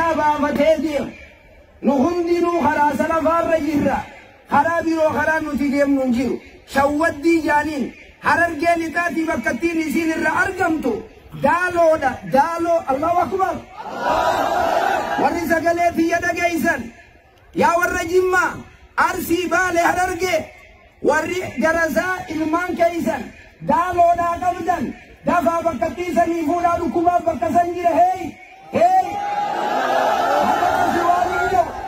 salafiyyaa baafatee deemu nu hundinuu karaa salafaarra jirra karaa biroo karaa nuti deemnu hin jiru shawwaddii jaaniin Harargee lixaatii bakka ittiin isiin irra argamtu daaloodha daaloo Allahu akbar warri sagalee tiyya dhageeysan yaa warra Jimmaa Arsii Baalee Harargee warri garasaa ilmaan keeysan daaloodhaa qabdan dafaa bakka ittiisanii fuudhaa dhukkubaaf bakka san jira hey hey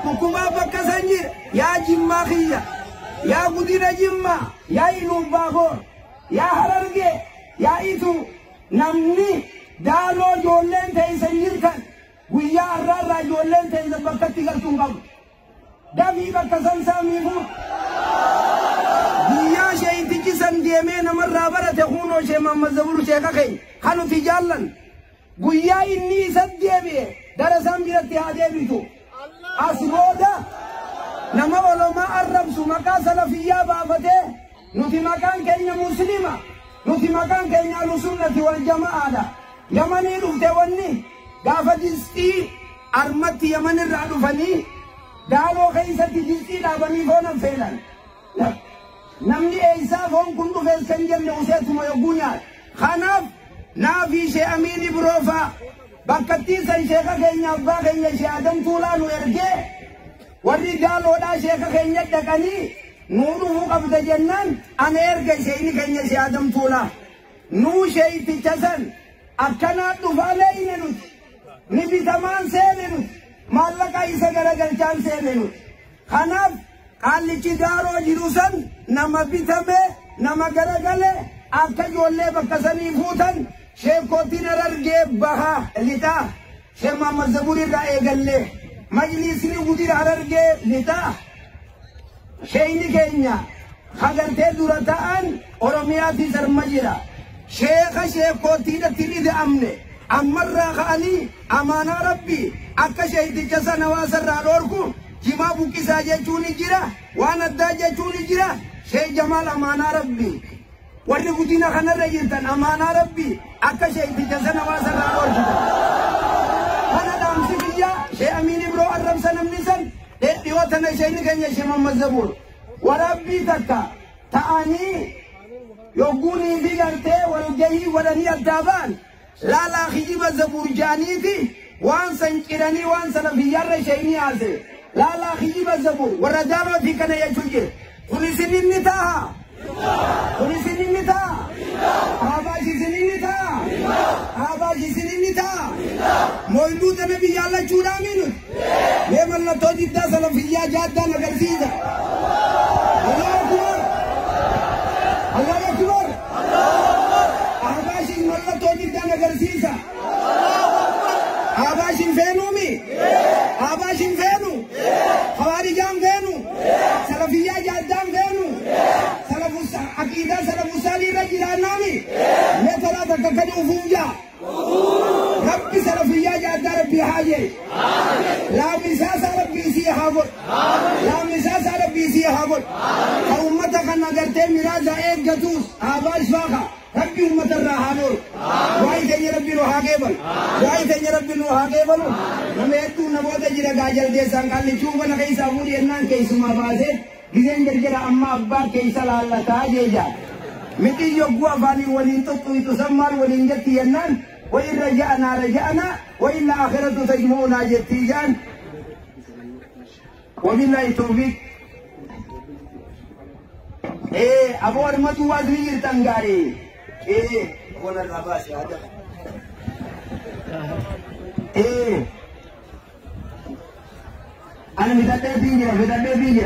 dhukkubaaf bakka san jira yaa Jimmaa kiyya yaa gudina Jimmaa yaa Iluubbaaboor yaa Harargee yaa Ituu namni daaloo ijoolleen teeysan jirtan guyyaa har'aarraa ijoolleen teeysan bakkatti galtuun qabu dafii bakka san saamii fuudhu guyyaa sheeyitichi san deemee namarraa barate kunoo shee Mahammad Zabur sheeka keenya kan nuti jaallan guyyaa inni isa deebi'e darasaan biratti haa deebitu as booda nama olomaa arrabsu maqaa salafiyyaa baafatee nuti maqaan keenya muslima nuti maqaan keenya ahlusunnati wal jamaa'aadha yamanii dhufte wanni gaafa distii armatti yaman irraa dhufanii daaloo keeysatti distii dhaabanii foon affeelan namni eeysaa foon kun dhufees kan jenne useetuma yogguu nyaata kanaaf naafii shee Amiin Ibroofaa bakkattii san sheeka keenya abbaa keenya shee Adam Tuulaa nu ergee warri daaloodhaa sheeka keenya dhaqanii nuu dhufuu qabda jennaan ana erga sheeyni keenya shee Adam Tuulaa nuu sheeyticha san akkanaa dhufaa leeyne nuti ni bitamaan seene nuti maallaqa isa garagalchaan seene nuti kanaaf qaallichi daaroo jiru san nama bitame nama garagale akka ijoollee bakka sanii fuutan sheekootiin Harargee bahaa lixaa shee Mahammad Zabur irraa eegallee majlisni gudina Harargee lixaa sheeyni keenya hagartee dura ta'an Oromiyaatti sarma jira sheeka sheekootiidhatti hin ida'amne ammarraa ka'anii amaanaa rabbii akka sheeyticha sana hawaasarraa dhoorku jimaa buqqisaa jechuun jira waan addaa jechuun jira shee Jamaal amaanaa rabbii warri gudina kanarra jirtan amaanaa rabbii akka sheeyticha sana hawaasarraa dhoorkitan kana dhaamsi kiyya shee Amiin Ibroo arrabsa namni san dhiyoo tana sheeyni keenya shee Mahammad Zabur warabbii takka ta'anii yogguunii fi gartee walgahii godhanii addaa ba'an laalaa kijiba Zabur jaaniiti waan san ciranii waan sana biyyarra sheeyni haase laalaa kijiba Zabur warra daalootii kana jechuu jira kun isin inni ta'a kun isin inni ta'a Ahbaash isin inni ta'a Ahbaash isin inni ta'a mooyiluu nabi jaallachuudhaa nuti mee mallattoo diddaa salafiyyaa jaaddaan agarsiisa Allahu akbar Allahu akbar Ahbaashin mallattoo diddaan agarsiisa Ahbaashin feenuumi Ahbaashin feenu Khawaarijaan feenu salafiyyaa jaaddaan feenu aqiidaa salafu saalii irra jiraannaami mee toraa takka kan ufuuf jaa rabbi salafiyyaa jaaddaa rabbi haa jee laamisaasaa rabbi isii haa godhu laamisaasaa rabbi isii haa godhu ka ummata kana gartee miraaza eeggatuus Ahbaash faaqa rabbi ummata irraa haa dhoolu waa'ee keenya rabbi nu haa qeebalu waa'ee keenya rabbi nu haa qeebalu nama hedduu namoota jira gaajaldeessaan qaallichuu bana keessaa fuudhi jennaan keessumaa baasee gizeen jarjara amma abbaa keessa laallataa jeeja mixii yogguu afaanii waliin xuxxuytu san maal waliin jetti jennaan وإن رجعنا رجعنا وإلا آخرة تجمعنا جتيجان وبالله التوفيق. إيه أبو أرمتو وازمير تنغاري إيه أبونا الرباس يا هذا إيه أنا متأكد بيجي متأكد بيجي.